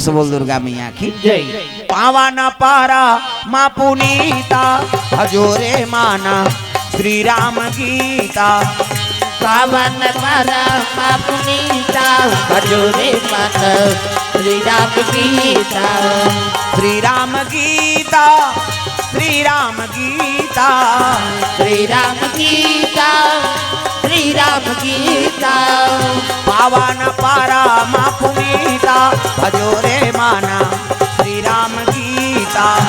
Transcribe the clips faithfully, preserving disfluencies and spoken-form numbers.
तो बोल दुर्गा मैया की जय। पावन परमा पुनीता, भजो रे मन श्री राम गीता। पावन परमा पुनीता, भजो रे मन श्री राम गीता। श्री राम गीता, श्री राम गीता। श्री राम गीता, श्री राम गीता। पावन परमा पुनीता, भजो रे मन श्री राम गीता।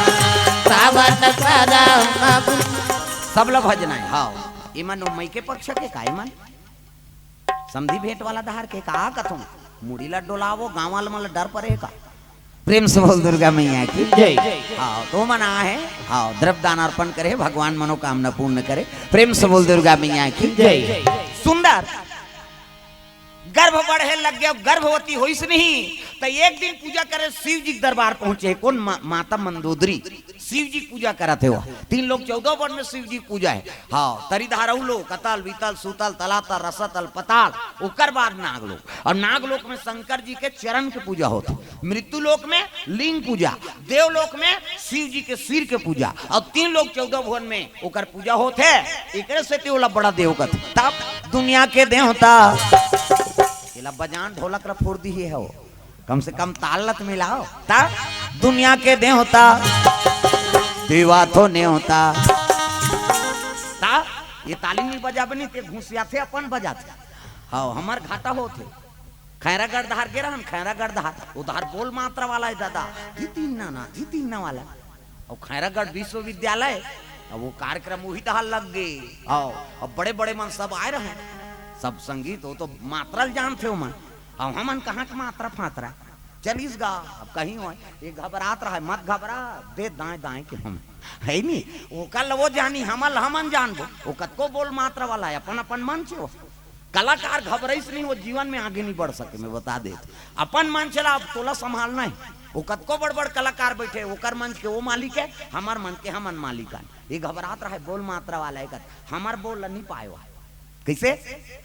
पावन परमा पुनीता। सब ला भजना हे। हाँ, इमन मइके पक्ष के का इमन? समधी भेंट वाला डहर के का कथों? मुड़ी ला डोलावो, गाँव वाला मन ला डर परे का? प्रेम से बोल दुर्गा मैया की जय। हाँ, तो मन आहे, हाँ, द्रव्य दान अर्पण करे, भगवान मनोकामना पूर्ण करे। प्रेम से बोल दुर्गा मैया की जय। सुंदर गर्भ बढ़े लग गया, गर्भवती होइस नहीं, त एक दिन पूजा करे शिव जी के दरबार पहुंचे। कौन? मा-, माता मंदोदरी। शिव जी के पूजा करत हे वो। तीन लोक चौदह वन में शिव जी के पूजा हे। हाँ, तरी धारऊ लोक, अतल, बीतल, सूतल, तलातल, रसतल, पताल, ओकर बाद नाग लोक। और नाग लोक में शंकर जी के चरण के पूजा होत हे। मृत्यु लोक में लिंग पूजा, देव लोक में शिव जी के सिर के पूजा, और तीन लोक चौदह भुवन में ओकर पूजा होत हे। एकरे सेती ओला बड़ा देव कथे। तब दुनिया के देवता, एला बजान ढोलक ला फोड़ दिहे हो। कम से कम ताल ला त मिलाओ। ता दुनिया के देवता, देवा तो नेवता। ता ये ताली नहीं बजाबे नहीं, ते घुसियाथे अपन बजाथे। हाँ, हमर घाटा होत हे। खैरागढ़ धार गे रहन, खैरागढ़ धार, वो धार बोल मात्रा वाला हे दादा, धितिन्ना ना, धितिन्ना वाला। अउ खैरागढ़ विश्वविद्यालय, अब वो कार्यक्रम वही डहर लग गे। अउ अब बड़े-बड़े मन सब आए रहे, सब संगीत, वो तो मात्रा ल जानथे ओमन। अब हमन कहाँ के मात्रा फात्रा? चलिस गा, अब कहीं होय, ये घबरात रहे, मत घबरा, दे दाएं दाएं के हम, हे नी? ओकर ल वो जानी, हमन ल हमन जानबो। वो कतको बोल मात्रा वाला हे, अपन अपन मंच हे वो। कलाकार घबराइस नहीं, वो जीवन में आगे नहीं बढ़ सके, मैं बता देत। अपन मंच ला अब तोला संभालना हे। वो कतको बड़ बड़ कलाकार बैठे, ओकर मंच के वो मालिक हे, हमर मंच के हमन मालिक हन। ये घबरात रहे बोल मात्रा वाला, एक हमर बोल ला नहीं पाए हुआ। कैसे?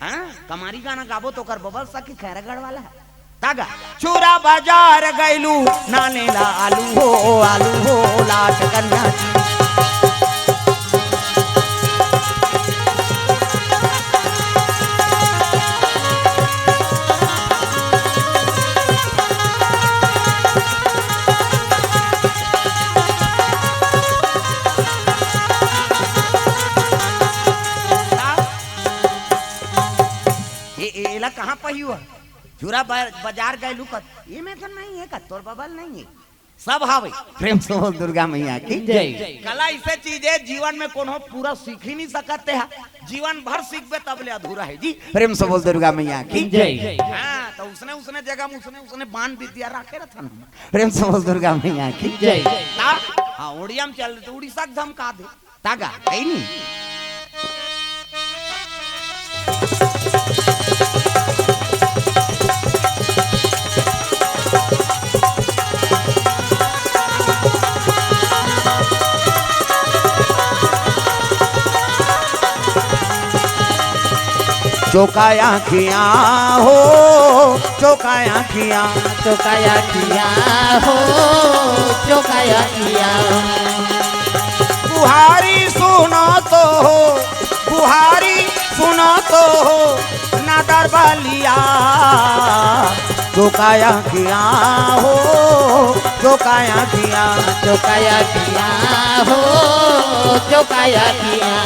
हाँ, कमारी गाना गाबो त ओकर बबल सकी खैरागढ़ वाला हे। तागा, छुरा बाजार गइलू, नाने ला आलू हो, आलू हो, लाट कन्या जी। ए, ए, एला कहाँ पहियो? छुरा ब-, बाजार गइलू कत, ये में तो नहीं हे कत, तोर बबल नहीं हे। सब हावे। प्रेम से बोल दुर्गा मैया की जय। कला ऐसे चीज हे, जीवन में कोनो पूरा सीख ही नहीं सकत हे। जीवन भर सीखबे तब ले अधूरा हे जी। प्रेम से बोल दुर्गा मैया की जय। हाँ, त उसने, उसने जगह में उसने, उसने बान विद्या राखे रथन। प्रेम से बोल दुर्गा मैया की जय। ता? हाँ, उड़िया में चल रहे तो उड़ीसा के धमका दे। तागा, हे नी? चोकाया किया हो, चोकाया किया। चोकाया किया हो, चोकाया किया। बुहारी सुनो तो हो, बुहारी सुनो तो हो, ना दरबालिया। चोकाया किया हो, चोकाया किया। चोकाया किया हो, चोकाया किया।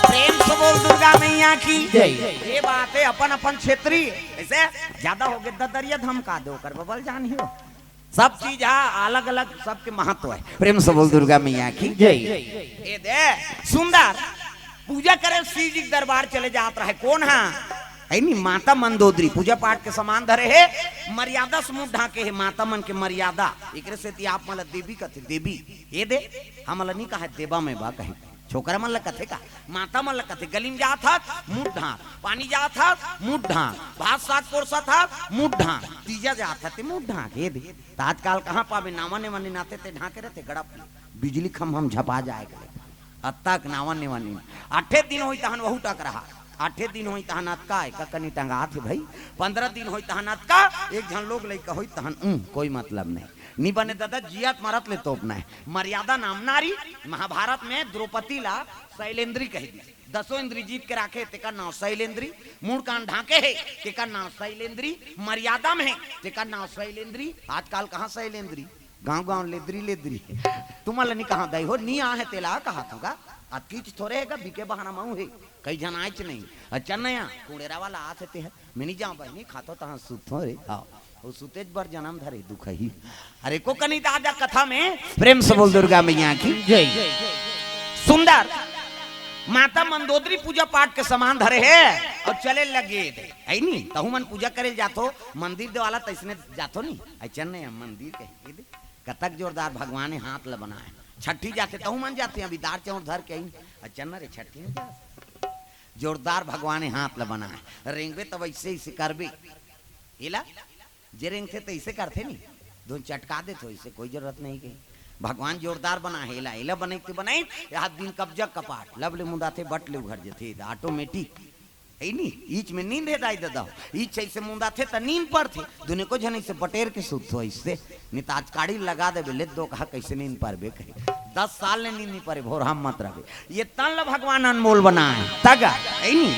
प्रेम से बोल दुर्गा मैया की जय। ये बात हे अपन अपन क्षेत्रीय, ऐसे ज्यादा हो गए ददरिया धमका दो कर बबल जान ही हो। सब चीज हा अलग-अलग, सबके महत्व हे। प्रेम से बोल दुर्गा मैया की जय। ए दे, सुंदर पूजा करे शिव जी के दरबार चले जात रहे। कौन हा? हे नी, माता मंदोदरी पूजा पाठ के सामान धरे हे, मर्यादा से मुंह ढांके हे, माता मन के मर्यादा। एकरे सेती आप मन ला देवी कथे, देवी। ए दे, हमन ला नहीं कहे देवा में बा कहीं। छोकरा मन ला कथे का? माता मन ला कथे, गली में जात हस, मुंह ढांक, पानी जात हस, मुंह ढांक, भात साग परोसत हस, मुंह ढांक, तीजा जात हस, ते मुंह ढांक, ए दे। त आजकल कहाँ पाबे, नावा ने मने नाते ते ढांके रहते, गड़प ले। बिजली खम्भा म झपा जाय कले। अतका के नावा नेवा नीन। आठे दिन होई तहन वहू टकरहा। आठे दिन होई तहन अतका, ए ककनी टंगात हे भई। पंद्रह दिन होई तहन अतका, एक झन लोग लइका होई तहन, उं, कोई मतलब नहीं। नी बने ददा, जियत मरत ले तोपना हे। मर्यादा नाम नारी, महाभारत में द्रौपदी ला शैलेंद्री कहि दिस। दसों इंद्री जीत के राखे, तेकर नाव शैलेंद्री। मूड़ कान ढांके हे, तेकर नाव शैलेंद्री। मर्यादा में हे, तेकर नाव शैलेंद्री। आजकल कहाँ शैलेंद्री? गांव-गांव लेदरी-लेदरी। तुमन ल नी कहा दई हो, नी आहे तेला कहा थों गा। अतकीच थोरे हे गा, बिके बहाना मऊ हे। कई झन आयच नहीं। अच्छा नया, कुड़ेरा वाला आत हे ते हे। मैं नी जांव बहिनी, खाथों तहां सुतथों रे। हाँ, अउ सुतेच बर जनम धरे, दुख ही। अरे को कनी दादा कथा में, प्रेम से बोल दुर्गा मैया की। जय। सुंदर। माता मंदोदरी पूजा पाठ के सामान धरे हे अउ चले लगे हे। है नी, तहू मन पूजा करे जाथो, मंदिर देवाला तइसने जाथो नी। अइचन नहीं, मंदिर कहे दे। कतक जोरदार भगवान हे हाथ ल बनाए। छठी जाथे, तहू मन जाथे, अभी दार चाउर धर के आई। अइचन न रे, छठी में जाथे। जोरदार भगवान हे हाथ ल बनाए। रेंगबे तब अइसे, अइसे करबे। एला, जे रेंगथे त अइसे करथे नी। धुन चटका देथो, अइसे कोई जरूरत नहीं कही। भगवान जोरदार बनाए हे, एला, एला बनइते बनइते, ए हाथ दिन कब्जा कपाट, लब ले मुंदाथे, बट ले उघर जथे, automatic। है नी, ईच में नींद हे दाई ददा। ईच अइसे मुंदाथे त नींद परथे। दुने को झन अइसे बटेर के सुतथो अइसे। नी त आज काड़ी लगा देबे, ले दो कहा कइसे नींद परबे कहे। दस साल ले नींद नी परे, भोरहा म मत रहबे। ये तन ल भगवान अनमोल बनाए। तगा, है नी?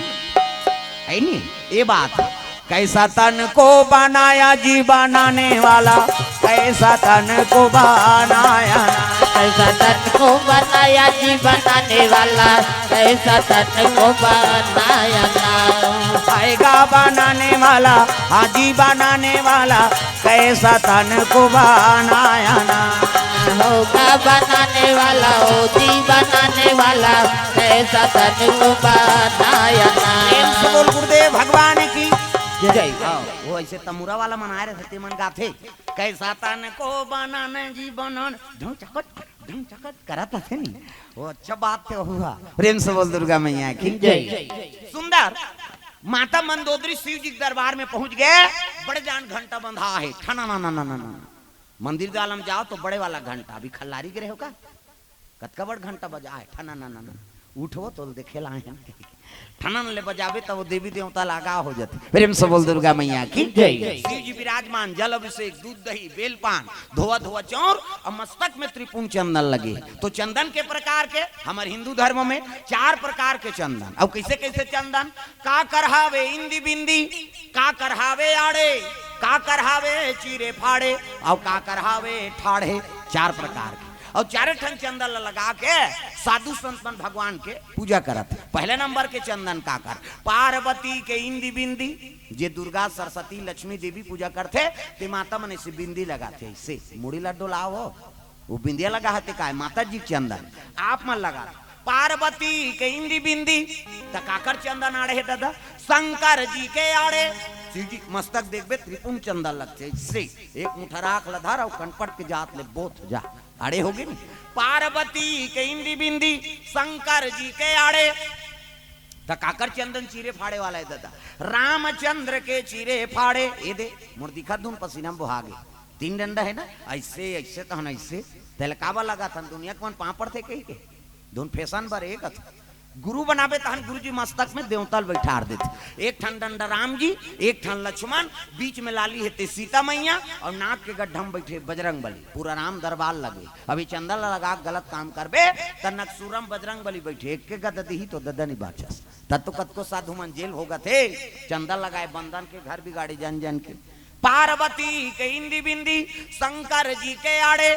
है नी? ये बात। कैसा तन को बनाया जी बनाने वाला, कैसा तन को बनाया ना। कैसा तन को बनाया जी बनाने वाला, कैसा तन को बनाया ना। आएगा बनाने वाला, हाँ जी बनाने वाला, कैसा तन को बनाया ना। होगा बनाने वाला, हो जी बनाने वाला, कैसा तन को बनाया ना। प्रेम से बोल गुरुदेव भगवान की जय। हाँ, वो अइसे तमुरा वाला मनाए रहिथे, ते मन गाथे, कैसा तन को बनाने जी बनाने, ढंग चकत, ढंग चकत करत हे नी। वो अच्छा बात हे हुआ। प्रेम से बोल दुर्गा मैया की जय। सुंदर। माता मंदोदरी शिव जी के दरबार में पहुंच गे। बड़े जान घंटा बंधा हे, ठना ना ना ना ना ना। मंदिर देवाला म जाव तो बड़े वाला घंटा, अभी खल्लारी गे रहे हो का? कतका बड़ घंटा बजाए, ठना ना ना ना। उठो तो देखे ला आए हन। ठनन ले बजाबे त वो देवी देवता ल आगाह हो जाथे। प्रेम से बोल दुर्गा मैया की जय। शिव जी विराजमान, जल अभिषेक, दूध दही, बेलपान, धोवा धोवा चाउर अउ मस्तक में त्रिपुंड चंदन लगे। तो चंदन के प्रकार के, हमर हिंदू धर्म में चार प्रकार के चंदन। अउ कइसे कइसे चंदन? काकर हावे इंदी बिंदी, काकर हावे आड़े, काकर हावे चीरे फाड़े, अउ काकर हावे ठाढ़े। चार प्रकार के। अउ चारे ठन चंदन ल लगा के साधु संत मन भगवान के पूजा करत हे। पहले नंबर के चंदन काकर? पार्वती के इंदी बिंदी, जे दुर्गा, सरस्वती, लक्ष्मी देवी पूजा करथे, ते माता मन अइसे बिंदी लगाथे, अइसे मुड़ी ला डोलाव हो। वो बिंदिया लगा हे ते काय? माता जी के चंदन। आप मन लगा। पार्वती के इंदी बिंदी, त काकर चंदन आड़े हे ददा? शंकर जी के आड़े। शिव जी के मस्तक देखबे, त्रिपुंड चंदन लगथे, अइसे एक मुठा राख ल धर अउ कनपट के जात ले बोत जा। आड़े होगे नी। पार्वती के इंदी बिंदी, शंकर जी के आड़े। त काकर चंदन चीरे फाड़े वाला हे ददा? रामचंद्र के चीरे फाड़े। ए दे, मोर दिखत धुन पसीना म बोहा गे। तीन डंडा हे ना, अइसे, अइसे तहन अइसे। तेला काबर लगाथन? दुनिया के मन पांव पड़थे कहिके। धुन फैशन बर ए कथे। गुरु बनाबे तहन गुरुजी मस्तक में देवता ल बइठार देथे। एक ठन डंडा राम जी, एक ठन लक्ष्मण, बीच में लाली हे ते सीता मैया, अउ नाक के गड्ढा म बइठे बजरंग बली। पूरा राम दरबार लगे। अभी चंदन ल लगा के गलत काम करबे, त नकसूरम बजरंग बली बइठे, एक के गदा दिही तो ददा नी बाचस। त तो कतको साधु मन जेल भोगत हे, चंदन लगाए बंदन के घर बिगाड़े जन जन के। पार्वती के इंदी बिंदी, शंकर जी के आड़े,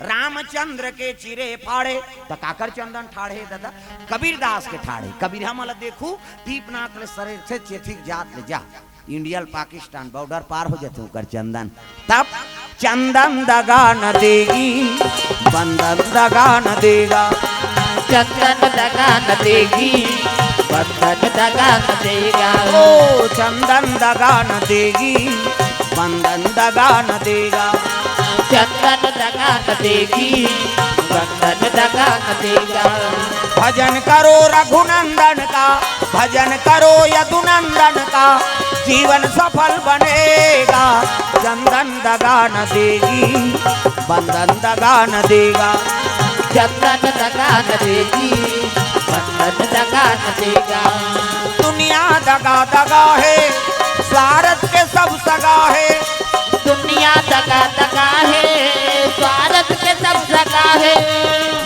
रामचंद्र के चीरे फाड़े। त काकर चंदन ठाढ़े ददा? कबीरदास के ठाढ़े। कबीर हमन ल देखू, दीपनाथ ले सरेर से चेथिक जात ले जा, इंडिया ल पाकिस्तान बॉर्डर पार हो जाथे ओकर चंदन। तब चंदन दगा न देगी, बंदन दगा न देगा। चंदन दगा न देगी, बंदन दगा न देगा। ओ चंदन दगा न देगी, बंदन दगा न देगा। चंदन दगा न देगी, बंदन दगा न देगा। भजन करो रघुनंदन का, भजन करो यदुनंदन का, जीवन सफल बनेगा। चंदन दगा न देगी, बंदन दगा न देगा। चंदन दगा न देगी, चंदन दगा न देगा। दुनिया दगा दगा हे, स्वार्थ के सब सगा हे। दुनिया दगा दगा हे, स्वार्थ के सब सगा हे।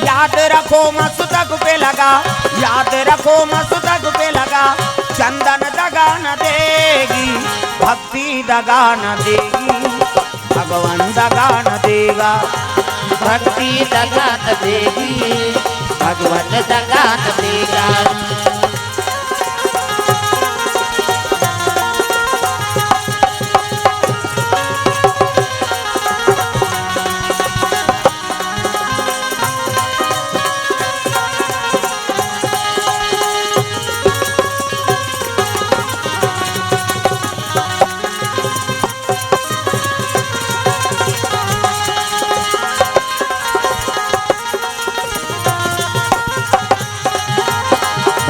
याद रखो मस्तक पे लगा, याद रखो मस्तक पे लगा। चंदन दगा न देगी, भक्ति दगा न देगी, भगवान दगा न देगा। भक्ति दगा न देगी, भगवान दगा न देगा।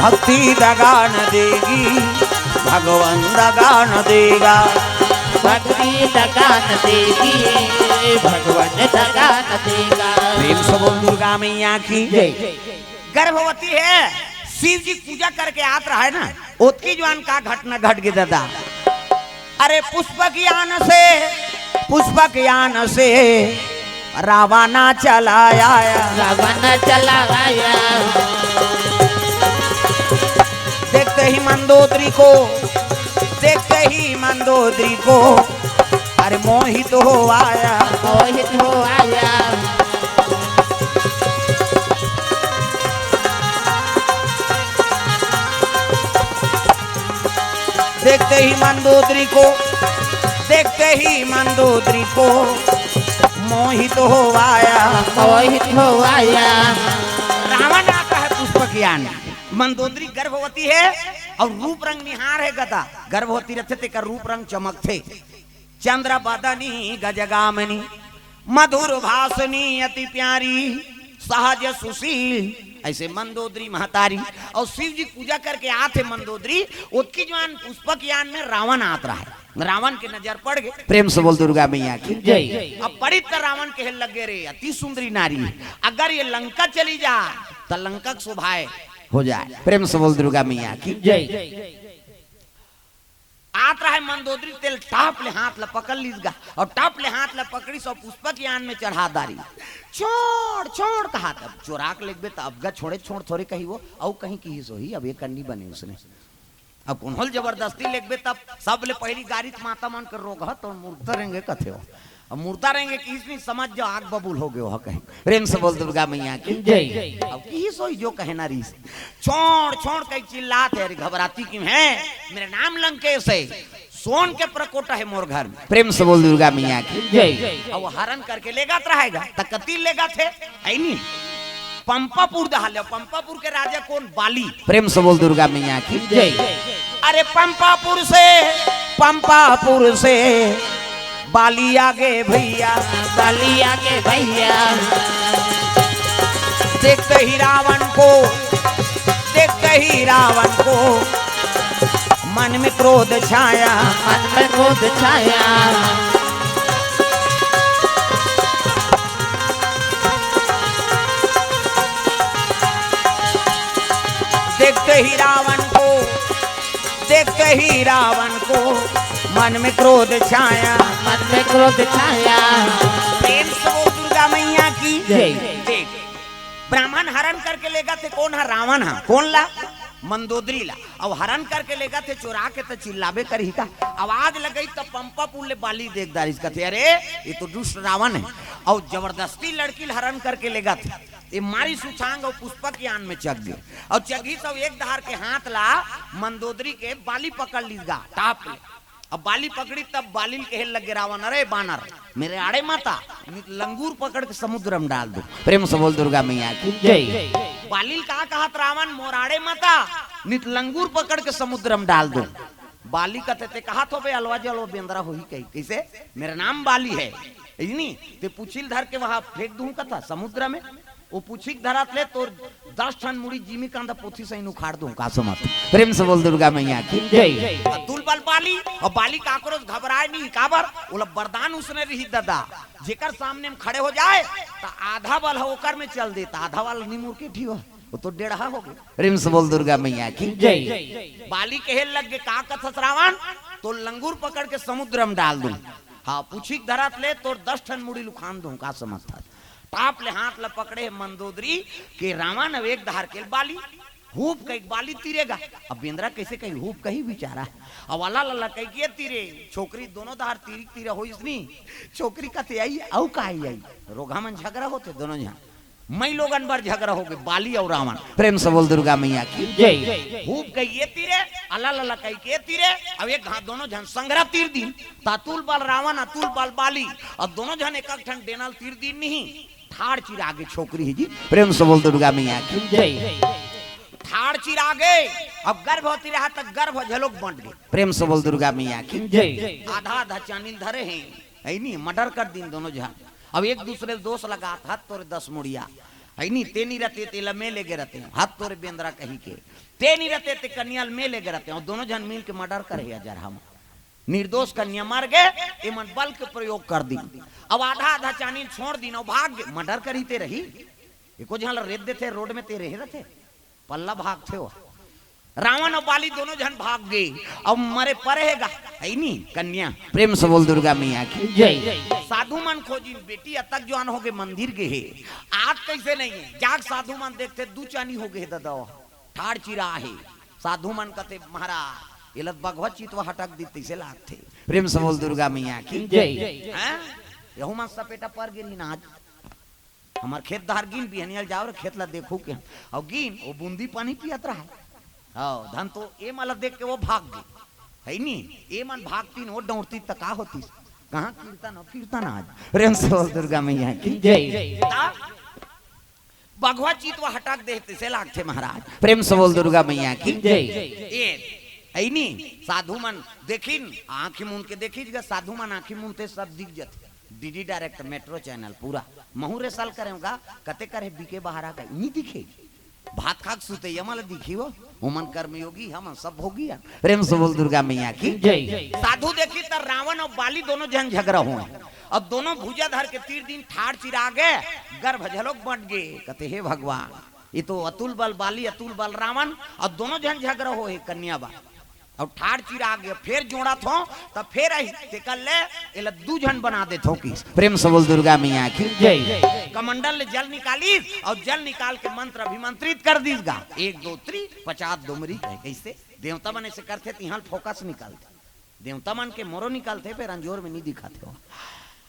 भक्ति दगा न देगी, भगवान दगा न देगा। भक्ति दगा न देगी, भगवान दगा न देगा। प्रेम से बोल दुर्गा मैया की जय। गर्भवती हे, शिव जी पूजा करके आत रहे ना, ओतकी जुवान का घटना घट गे ददा। अरे पुष्पक यान से, पुष्पक यान से रावणा चला आया। रावण चला आया। देखते ही मंदोदरी को, देखते ही मंदोदरी को, अरे मोहित हो आया। मोहित हो आया। देखते ही मंदोदरी को, देखते ही मंदोदरी को मोहित हो आया। मोहित हो आया। रावण आता है पुष्पक यान, मंदोदरी गर्भवती हे अउ रूप रंग निहार हे गदा। गर्भवती रथे तेकर रूप रंग चमकथे। चंद्र बदनी गजगामिनी, मधुर भाषिणी अति प्यारी, सहज सुशील। अइसे मंदोदरी महतारी अउ शिव जी पूजा करके आथे मंदोदरी। ओतकी जुवान पुष्पक यान में रावण आत रहे, रावण के नजर पड़ गे। प्रेम से बोल दुर्गा मैया की जय। अब पड़ी त रावण कहे लगे, रे अति सुंदरी नारी, अगर ये लंका चली जा त लंका के शोभाए हो जाए। प्रेम से बोल दुर्गा मैया की जय। आत रहे मंदोदरी तेल टाप ले हाथ ला पकड़ लीस गा, अउ टाप ले हाथ ला पकड़ी सो पुष्पक यान में चढ़ा दारी। छोड़, छोड़ कहा, तब चोरा के लेगबे त अब गा छोड़े, छोड़ थोरे कही वो, अउ कहीं की ही सोही, अब ये करनी बने उसने। अब कोनो ल जबरदस्ती लेगबे तब सबले पहिली गारी त माता मन के रोग ह, तो मुर्दा रेंगे कथे हो। अब मुर्दा रेंगे कि इसमें समझ जाओ आग बबूल हो गयो ह कहीं। प्रेम से बोल दुर्गा मैया की जय। अब की ही सोही जो कहे ना रीस। छोड़, छोड़ कही चिल्लात हे, अरे घबराती क्यों है? मेरा नाम लंकेश है, सोन के प्रकोटा है मोर घर में। प्रेम से बोल दुर्गा मैया की जय। अब वो हरण करके लेगत रहेगा, त कती लेगत हे, है नी? पंपापुर दहा ले, पंपापुर के राजा कोन? बाली। प्रेम से बोल दुर्गा मैया की जय। अरे पंपापुर से, पंपापुर से बाली आगे भैया। बाली आगे भैया। देखते ही रावण को, देखते ही रावण को मन में क्रोध छाया। मन में क्रोध छाया। देखते ही रावण को, देखते ही रावण को मन में क्रोध छाया। मन में क्रोध छाया। प्रेम से बोल दुर्गा मैया की जय। देख, ब्राह्मण हरण करके लेगत हे, कोन ह? रावण ह। कोन ला? मंदोदरी ला। अउ हरण करके लेगत हे, चोरा के त चिल्लाबे करही का। आवाज लगई त पंपापुर ले बाली देख दारिस, कथे, अरे ये तो दुष्ट रावण हे। अउ जबरदस्ती लड़की ल हरण करके लेगत हे। ये मारिस उछांग अउ पुष्पक यान में चघ गे। अउ चघिस अउ एक धार के हाथ ला मंदोदरी के बाली पकड़ लीस गा, टाप ले। अब बाली पकड़ी तब बाली ल कहे लगे रावण, अरे बानर, मेरे आड़े मत आ, नित लंगूर पकड़ के समुद्र में डाल दूं। प्रेम से बोल दुर्गा मैया की जय। बाली ल का कहत रावण, मोर आड़े मत आ, नित लंगूर पकड़ के समुद्र में डाल दूं। बाली कथे, ते कहत होबे अलवा जलवा बेंदरा होही कही, कइसे? मेरा नाम बाली है, इतनी ते पूछी ल धर के वहां फेंक दूं कथा समुद्र में। वो पूछी के धरत ले तोर दस ठन मुड़ी जिमी कांदा पोथी सही उखाड़ दूं का समझ। प्रेम से बोल दुर्गा मैया की जय। अतुल बल बाली, अउ बाली काकरो से घबराय नहीं, काबर? ओला वरदान उसने रही ददा, जेकर सामने में खड़े हो जाए, त आधा बल ह ओकर में चल देता, आधा वाला निमुर के ठियो, वो तो डेढ़ा हो गए। प्रेम से बोल दुर्गा मैया की। जय। बाली कहे लग गे, "का कथस रावण, तो लंगूर पकड़ के समुद्र में डाल दूं, हाँ, पूछी के धरत ले तोर दस ठन मुड़ी लुखान दूं, का समझथस?" टाप ले हाथ ला पकड़े हे मंदोदरी के रावण, अब एक धार के बाली, हूप कही बाली तीरेगा। अब बेंदरा कैसे कही, हूप कही बिचारा। अब अला लला कही के तीरे, छोकरी दोनों धार तीरी तीरा होइस नी। छोकरी कथे आई, अउ का आई, आई? रोघा मन झगरा होथे दोनों झन। मई लोगन बर झगरा हो गे, बाली अउ रावण। प्रेम से बोल दुर्गा मैया की। जय। हूप कही ये तीरे, अला लला कही के तीरे, अब एक हाथ दोनों झन संघरा तीर दीन। त अतुल बल रावण, अतुल बल बाली, अब दोनों झन एक एक ठन डेनल तीर दीन नहीं। ठाड़ चिरा गे छोकरी ही जी। प्रेम से बोल दुर्गा मैया की। जय। ठाड़ चिरा गे, अब गर्भवती रहा त गर्भ झलोक बंट गे। प्रेम से बोल दुर्गा मैया की। जय। आधा आधा चानिल धरे हे, है नी, मर्डर कर दीन दोनों झन। अब एक दूसरे ल दोष लगात, "हत तोरे दस मुड़िया, है नी, ते नी रहते, तेला में लेगे रहते, हत तोरे बेंदरा" कही के, "ते नी रहते, ते कन्या ल में लेगे रहते," अउ दोनों झन मिल के मर्डर करे हे अजरहा म। निर्दोष कन्या मर गे, एमन बल के प्रयोग कर दीन। अब आधा आधा चानिल छोड़ दीन अउ भाग गे, मर्डर करही ते रही, एको झन ल रेत देथे रोड में ते रहे रहथे, पल्ला भागथे वो। रावण अउ बाली दोनों झन भाग गे, अब मरे परे हे गा, है नी कन्या। प्रेम से बोल दुर्गा मैया की। जय। साधु मन खोजिन, बेटी अतक जवान हो गे, मंदिर गे हे, आत कैसे नहीं हे? जाग साधु मन देखथे, दू चानी हो गे हे ददा, ठाड़ चिरा हे। साधु मन कथे, "महाराज, एला बघवा चितवा हटक दी तैसे लागथे।" प्रेम से बोल दुर्गा मैया की। जय। हैं? यहू मन सपेटा पर गे रहिन आज। हमर खेत धार गिन, बिहनिया ल जाव रे खेत ला देखू के। अउ गिन, वो बूंदी पानी पियत रहा। हव, धन तो ए मन ला देख के वो भाग गे। है नी? ए मन भागतीन, वो डौड़ती त का होतीस? कहाँ कीर्तन हो, कीर्तन आज। प्रेम से बोल दुर्गा मैया की। जय। ता बघवा चितवा हटक दे तैसे लागथे महाराज। प्रेम से बोल दुर्गा मैया की। जय। ए, है नी? साधु मन देखिन, आँखी मूंद के देखिस गा, साधु मन आँखी मूंदथे सब दिख जथे। डीडी डायरेक्ट मेट्रो चैनल पूरा। महू रे साल करेंव गा, कते करे बीके बहारा का, नी दिखे। भात खा के सुते, ये मला दिखी वो, ओमन कर्मयोगी, हमन सब भोगी हन। प्रेम से बोल दुर्गा मैया की। जय। साधु देखी त रावण अउ बाली दोनों झन झगरा होय। अब दोनों भुजा धर के तीर दीन, ठाड़ चिरा गे, गर्भ झलोक बंट गे। कथे, "हे भगवान, ये तो अतुल बल बाली, अतुल बल रावण, अब दोनों झन झगरा होय कन्या बर।" अउ ठाड़ चिरा गे, फेर जोड़त हों, त फेर अही, तेकर ले एला दू झन बना देथों किस। प्रेम से बोल दुर्गा मैया की। जय। कमंडल ले जल निकालिस अउ जल निकाल के मंत्र अभिमंत्रित कर दीस गा। एक दो तीन, पचास डोमरी कहे, कैसे? देवता मन ऐसे करथे, तिहां फोकस निकालथे। देवता मन के मोरो निकालथे, फेर अंजोर में नी दिखाथे हो।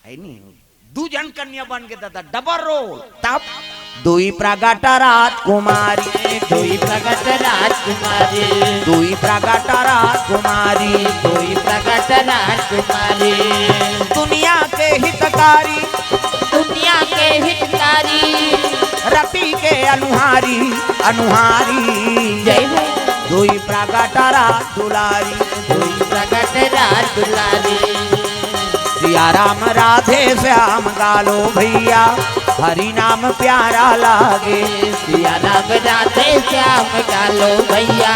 है नी? दू झन कन्या बन गे ददा, डबल रोल। तब दुई प्रगट राजकुमारी, दुई प्रगट राजकुमारी, दुई प्रगट राजकुमारी, दुई प्रगट राजकुमारी। दुनिया के हितकारी, दुनिया के हितकारी, रति के अनुहारी, अनुहारी। जय हो। दुई प्रगट राज दुलारी, दुई प्रगट राज दुलारी। सिया राम राधे श्याम गा लो भैया, हरि नाम प्यारा लागे। सिया राम राधे श्याम गा लो भैया,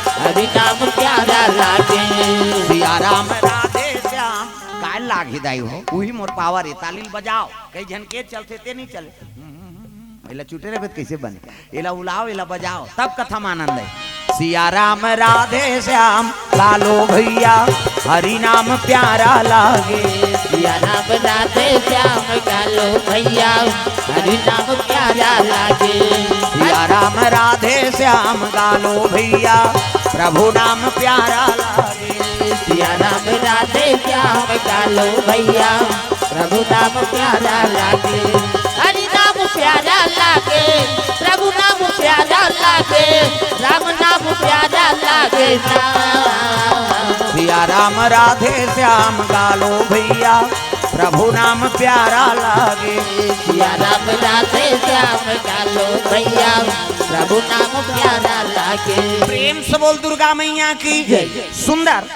हरि नाम प्यारा लागे। सिया राम राधे श्याम। काय लागे दाई हो, उही मोर पावर हे, ताली ल बजाव। कई झन के चलथे ते नहीं चले। एला चुटे रहिबे त कइसे बने? एला उलाव, एला बजाव, तब कथा म आनंद हे। सिया राम राधे श्याम गा लो भैया, हरि नाम प्यारा लागे। सिया राम राधे श्याम गा लो भैया, हरि नाम प्यारा लागे। सिया राम राधे श्याम गा लो भैया, प्रभु नाम प्यारा लागे। सिया राम राधे श्याम गा लो भैया, प्रभु नाम प्यारा लागे। हरि नाम प्यारा लागे, प्रभु नाम प्यारा लागे, राम नाम प्यारा लागे ना। सिया राम राधे श्याम गा लो भैया, प्रभु नाम प्यारा लागे। सिया राम राधे श्याम गा लो भैया, प्रभु नाम प्यारा लागे। प्रेम से बोल दुर्गा मैया की। जय। सुंदर।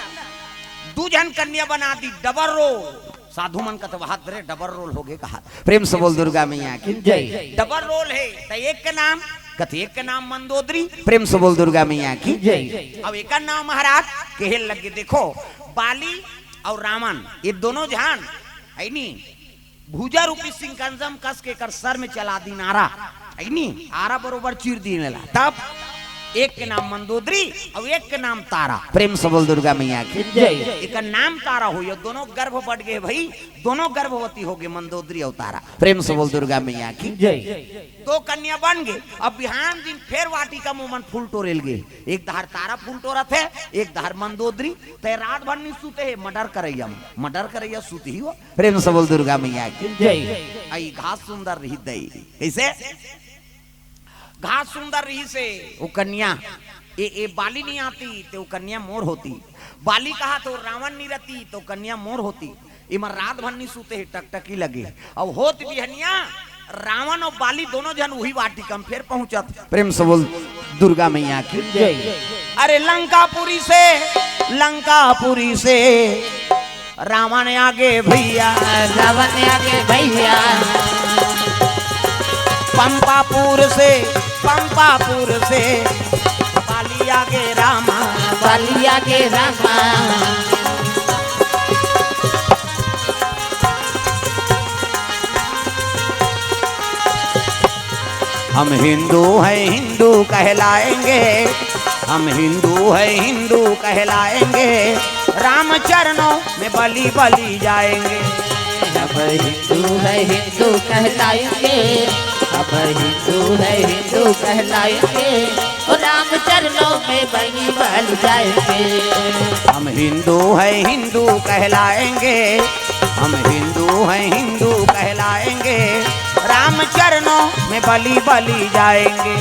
दू झन कन्या बना दी, डबल रोल। साधु मन कथे, "वाह रे, डबल रोल हो गे," कहा। प्रेम से बोल दुर्गा मैया की। जय। डबल रोल हे, त एक के नाम, कथे एक के नाम मंदोदरी। प्रेम से बोल दुर्गा मैया की। जय। अब एकर नाम महाराज कहे लगे, देखो, बाली अउ रावण, ये दोनों झन, है नी, भुजा रूपी सिंकंजम कस के एकर सर में चला दीन आरा, है नी? आरा बरोबर चीर दीन ला। तब एक के नाम मंदोदरी अउ एक के नाम तारा। प्रेम से बोल दुर्गा मैया की जय। एकर नाम तारा होय, दोनों गर्भ बढ़ गे भाई, दोनों गर्भवती हो गे मंदोदरी अउ तारा। प्रेम से बोल दुर्गा मैया की जय। दो कन्या बन गे। अब बिहान दिन फेर वाटिका म ओमन फूल टोरे ल गे, एक धार तारा फूल टोरत हे, एक धार मंदोदरी। ते रात भर नी सुते हे, मर्डर करइया म, मर्डर करइया सुतही हो। प्रेम से बोल दुर्गा मैया की जय। अई घास सुंदर रही दई, कइसे? घास सुंदर रहिसे, ओ कन्या, ए, ए बाली नी आती, ते ओ कन्या मोर होती। बाली कहा तो रावण नी रहती, तो कन्या मोर होती। इमन रात भर नी सुते हे, टकटकी लगे। अउ होत बिहनिया, रावण अउ बाली दोनों झन उही वाटिका म फेर पहुंचत। प्रेम से बोल दुर्गा मैया की जय। अरे लंकापुरी से, लंकापुरी से रावण आगे भैया, रावण आगे भैया। पंपापुर से, पंपापुर से बाली आगे रामा, बाली आगे रामा। हम हिंदू हैं, हिंदू कहलाएंगे, हम हिंदू हैं, हिंदू कहलाएंगे, राम चरणों में बलि बलि जाएंगे। अब हिंदू है, हिंदू कहलाएंगे, अब हिंदू है, हिंदू कहलाएंगे, ओ राम चरणों में बलि बलि जाएंगे। हम हिंदू हैं, हिंदू कहलाएंगे, हम हिंदू हैं, हिंदू कहलाएंगे, राम चरणों में बलि बलि जाएंगे।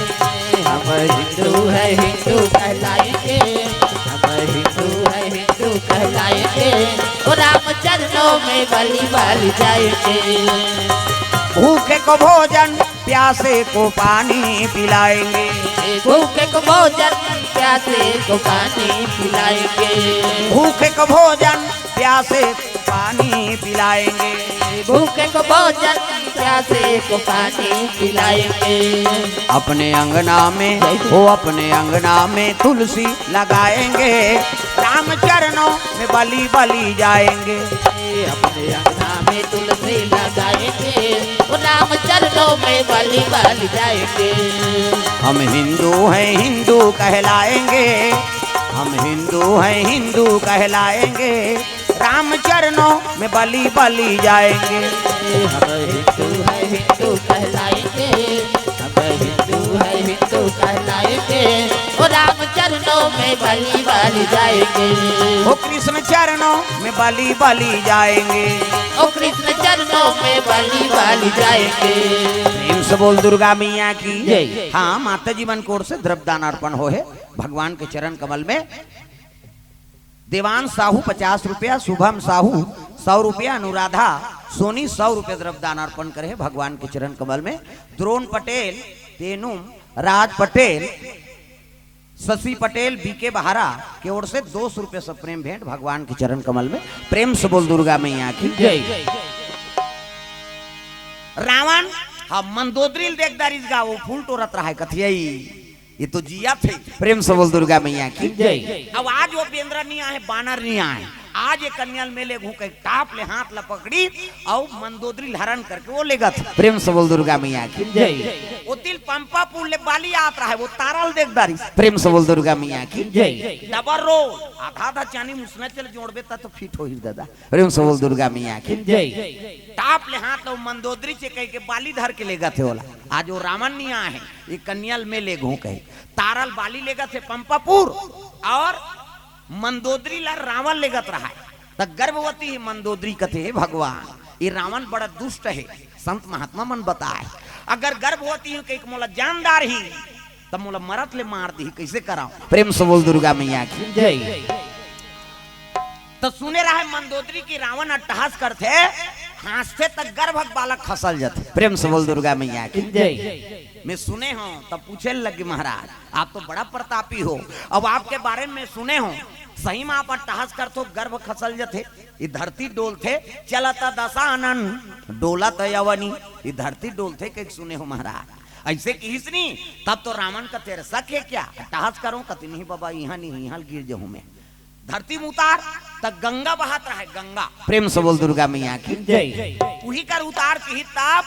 हम हिंदू है, हिंदू कहलाएंगे, हम हिंदू है, हिंदू कहलाएंगे, ओ राम चरणों में बलि बलि जाएंगे। भूखे को भोजन, प्यासे को पानी पिलाएंगे। भूखे को भोजन, प्यासे को पानी पिलाएंगे। भूखे को भोजन, प्यासे को पानी पिलाएंगे। भूखे को भोजन, प्यासे को पानी पिलाएंगे। अपने अंगना में, जय श्री वो अपने अंगना में तुलसी लगाएंगे, राम चरणों में बलि बलि जाएंगे। अपने अंगना में तुलसी लगाएंगे, वो राम चरणों में बलि बलि जाएंगे। हम हिंदू हैं, हिंदू कहलाएंगे, हम हिंदू हैं, हिंदू कहलाएंगे, राम चरणों में बलि बलि जाएंगे। हम हिंदू हैं, हिंदू कहलाएंगे, हम हिंदू हैं, हिंदू कहलाएंगे, ओ राम चरणों में बलि बलि जाएंगे। ओ कृष्ण चरणों में बलि बलि जाएंगे। ओ कृष्ण चरणों में बलि बलि जाएंगे। प्रेम से बोल दुर्गा मैया की जय। हाँ, माता जी मन के ओर से द्रव्य दान अर्पण होहे भगवान के चरण कमल में। देवान साहू पचास रुपया, शुभम साहू सौ रुपया, अनुराधा सोनी सौ रुपया द्रव्य दान अर्पण करे हे भगवान के चरण कमल में। द्रोण पटेल, तेनुम, राज पटेल, शशि पटेल, बीके बहारा के ओर से दो सौ रुपया सप्रेम भेंट भगवान के चरण कमल में। प्रेम से बोल दुर्गा मैया की जय। रावण, हाँ, मंदोदरी ल देख दारिस गा, वो फूल टोरत रहा हे, कथे ये तो जियत हे। प्रेम से बोल दुर्गा मैया की जय। अब आज वो बेंदरा नी आहे, बानर नी आहे, आज ये कन्या ल में लेगहूं कहिके टाप ले हाथ ला पकड़ी अउ मंदोदरी ल हरण करके वो लेगथे। प्रेम से बोल दुर्गा मैया की जय। ओती ल पंपापुर ले बाली आत रहा हे, वो तारा ल देख दारिस। प्रेम से बोल दुर्गा मैया की जय। डबल रोल, आधा आधा चानी मुसना चल जोड़बे त तो फिट होही दादा। प्रेम से बोल दुर्गा मैया की जय। टाप ले हाथ ला मंदोदरी ल कहिके बाली धर के लेगथे ओला। आज वो रावण नी आहे, ये कन्या ल में लेगहूं कहे। तारा ल बाली लेगथे पंपापुर अउ मंदोदरी ला रावण लेगत रहा हे। त गर्भवती हे मंदोदरी, कथे, हे भगवान, ये रावण बड़ा दुष्ट हे। संत महात्मा मन बताए, अगर गर्भवती हूं कहिके मोला जान डारही, त मोला मरत ले मार दिही, कइसे करंव? प्रेम से बोल दुर्गा मैया की जय। त सुने रहे मंदोदरी कि रावण अट्टहास करथे, हांसथे त गर्भ के बालक खसल जथे। प्रेम से बोल दुर्गा मैया की जय। मैं सुने हंव, तब पूछे लगे, महाराज, आप तो बड़ा प्रतापी हो, अब आपके बारे में सुने हंव, सही में आप अट्टहास करथो, गर्भ खसल जथे, ये धरती डोलथे, चलत दसानन डोलत अवनी, ये धरती डोलथे कहिके सुने हंव महाराज। अइसे किहिस नी, तब तो रावण कथे शक हे क्या, अट्टहास करंव? कथे नहीं बाबा, इहां नहीं, इहां ल गिर जहूं मैं। धरती म उतार, त गंगा बहत रहय, गंगा। प्रेम से बोल दुर्गा मैया की। जय। उही कर उतार किही तब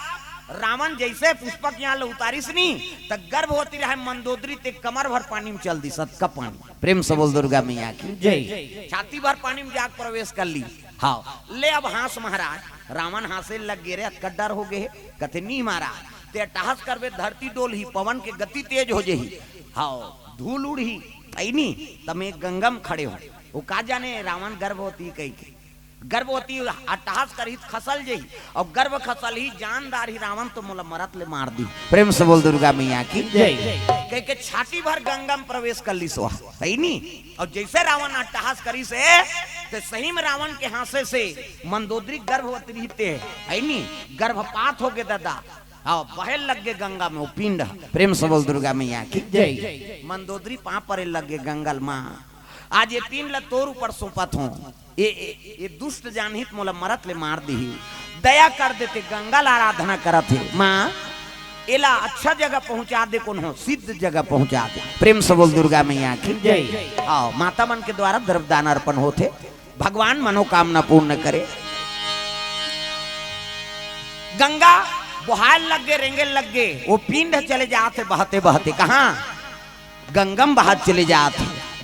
रावण जइसे पुष्पक यान ल उतारिस नी, त गर्भवती रहय मंदोदरी, ते कमर भर पानी म चल दिस, अतका पानी। प्रेम से बोल दुर्गा मैया की। जय। छाती भर पानी म जाके प्रवेश कर लिस। हाँ, ले अब हाँस महाराज। रावण हाँसे लग गे रे, अतका डर हो गे हे। कथे, "नी महाराज, ते अट्टहास करबे, धरती डोलही, पवन के गति तेज हो जही, हाँ, धूल उड़ही, अइनी, त मैं गंगा म खड़े हों।" वो का जाने रावण गर्भवती कहिके। गर्भवती अट्टहास करही त खसल जही, अउ गर्भ खसलही, जान डारही रावण त मोला मरत ले मार दिही। प्रेम से बोल दुर्गा मैया की। जय। कहिके छाती भर गंगा म प्रवेश कर लिस ओहा, अइनी। अउ जइसे रावण अट्टहास करिस हे, त सही म रावण के हाँसे से मंदोदरी गर्भवती रहिस हे, अइनी, गर्भपात हो गे ददा। हाँ, बहे लग गे गंगा म वो पिंड ह। प्रेम से बोल दुर्गा मैया की। जय। मंदोदरी पाँव परे लग गे गंगा ल, माँ, आज ये पिंड ल तोर ऊपर सौंपत हों। ये, ये, ये दुष्ट जानही त मोला मरत ले मार दिही। दया कर दे, ते गंगा ल आराधना करत हे, माँ, एला अच्छा जगह पहुँचा दे, कोनो सिद्ध जगह पहुँचा दे। प्रेम से बोल दुर्गा मैया की। जय। हाँ, माता मन के द्वारा द्रव्य दान अर्पण होथे, भगवान मनोकामना पूर्ण करे। गंगा बोहाय लग गे, रेंगे लग गे, वो पिंड चले जात हे बहते बहते। कहाँ? गंगा म बहत चले जात हे।